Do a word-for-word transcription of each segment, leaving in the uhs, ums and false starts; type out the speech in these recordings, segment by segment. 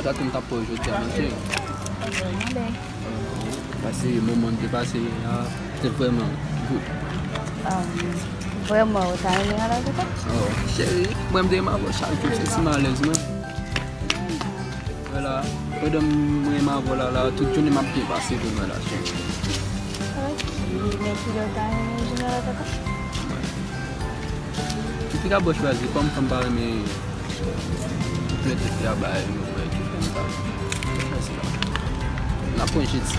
Sa ke m t ap fè w jodi a, mesye. Pase moman n te pase a, te vrèman good. Um, vrèman, ou ta renmen al avè m? Oh, cheri, mwen m te renmen avè w chak jou, se si m alèz mwen. Vwala, pandan mwen renmen avè w la, la, tout jounen m ap byen pase pou mwen la, cheri. Ok, men kilè w ta renmen jounen al avè m? Mwen. Ou te ka bon chwazi, kòm fanm pa renmen Ou plede fè a bay nou wè ki fè m pa fè sila. N ap pran jedi.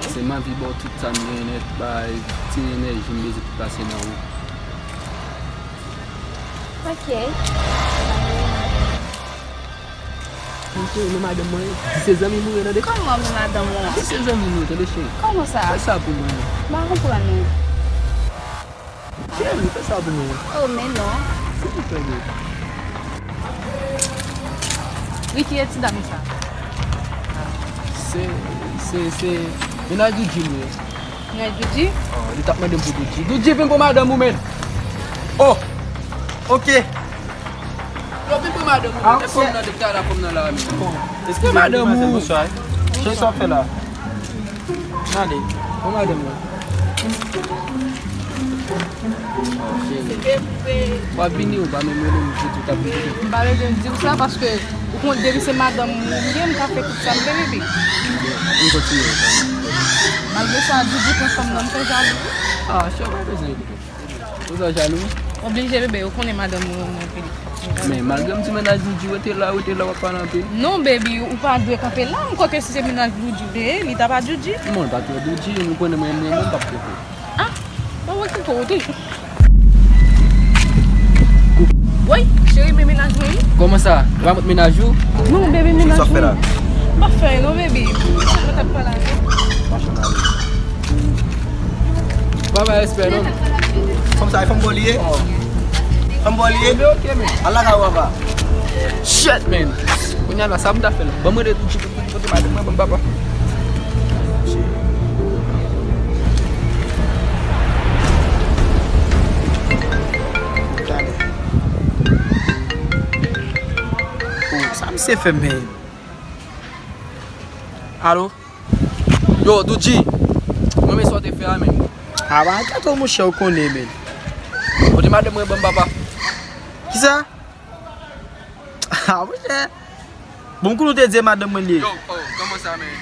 Se m anvi ba w tout sa m genyen nèt, bay ti enèji m bezwen pou pase nan ou. Ok. Mwen cheri, men madanm mwen, di se zanmi nou ye, tande. Kòman men madanm ou an? Di se zanmi nou ye, tande, cheri. Kòman sa? Fè sa pou mwen. M pa konprann ou. Cheri, fè sa pou mwen. Oh, men non. Silvouplè, baby. Ricky, e ti dam sa? Se, se, se mennaj Doudji m ye. Mennaj Doudji? Oh, li t ap mande m pou Doudji. Doudji, vin pou madanm ou, menn. Oh! Ok. Yo, vin pou madanm ou, menn. E fanm nan, depi talè fanm nan la, menn. Bon. Pou madanm ou. Cheri, sa w ap fè la? Gade. Pou madanm ou. Oh, cheri. W ap vini, ou pa menm rele m, ou di w t ap vini. M pa bezwen di w sa, paske ou konn depi se madanm ou m ye, m ka fè tout sa m vle, bebe. M kontinye konsa. Malgre sa, Doudji pran fanm nan, m fè jalou. Ah, cheri, pa bezwen rele. Ou sa jalou? Oblije, bebe, ou konnen madanm ou renmen anpil. Men, malgre m di mennaj Doudji, rete la, rete la, w ap pale anpil. Non, baby, ou pa dwe kanpe la, m kwè ke si se mennaj Doudji te ye, li ta pa Doudji. Bon, li pa twò Doudji, nou konnen mwen, mwen, mwen, m p ap kanpe. Ah, mwen wè ki kote. Woy, cheri, men mennaj mwen, wi. Kòman sa? Ou pa mèt mennaj ou? Non, baby, mennaj mwen. Sa w ap fè la? M pa fè, non, baby. Mwen t ap pale avè. Mwen pa bay respè, non. Fanm sa, e fanm bò li ye? Fanm bò li ye? Mwen ok, men. Al lakay ou, papa. Shit, man. Kounye a la, sa m ta fè la? Ban mwen de Kote madanm mwen, ban m papa. Talè. Oh, sa misye fè m, men. Alo? Yo, Doudji. Mwen, men sa w te fè a, men. A, ba, tèt ou, monchè, ou konnen, men. Kote madanm mwen, ban m papa. Kisa? Ah, monchè. Bon, kou nou te di madanm mwen li ye. Yo, oh, kòman sa, men?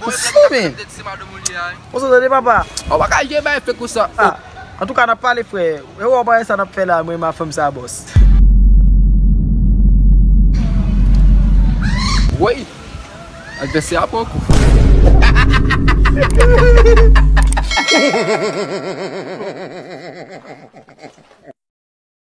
Bon, yo te di se madanm ou li ye a, wi. Bon, sa tande, papa. Ou pa ka jwe bay fake konsa. Ah, antouka, n ap pale, frè. E ou pa wè sa n ap fè la, mwen, ma fanm sa, bòs. Woy, advèsè a pran kou.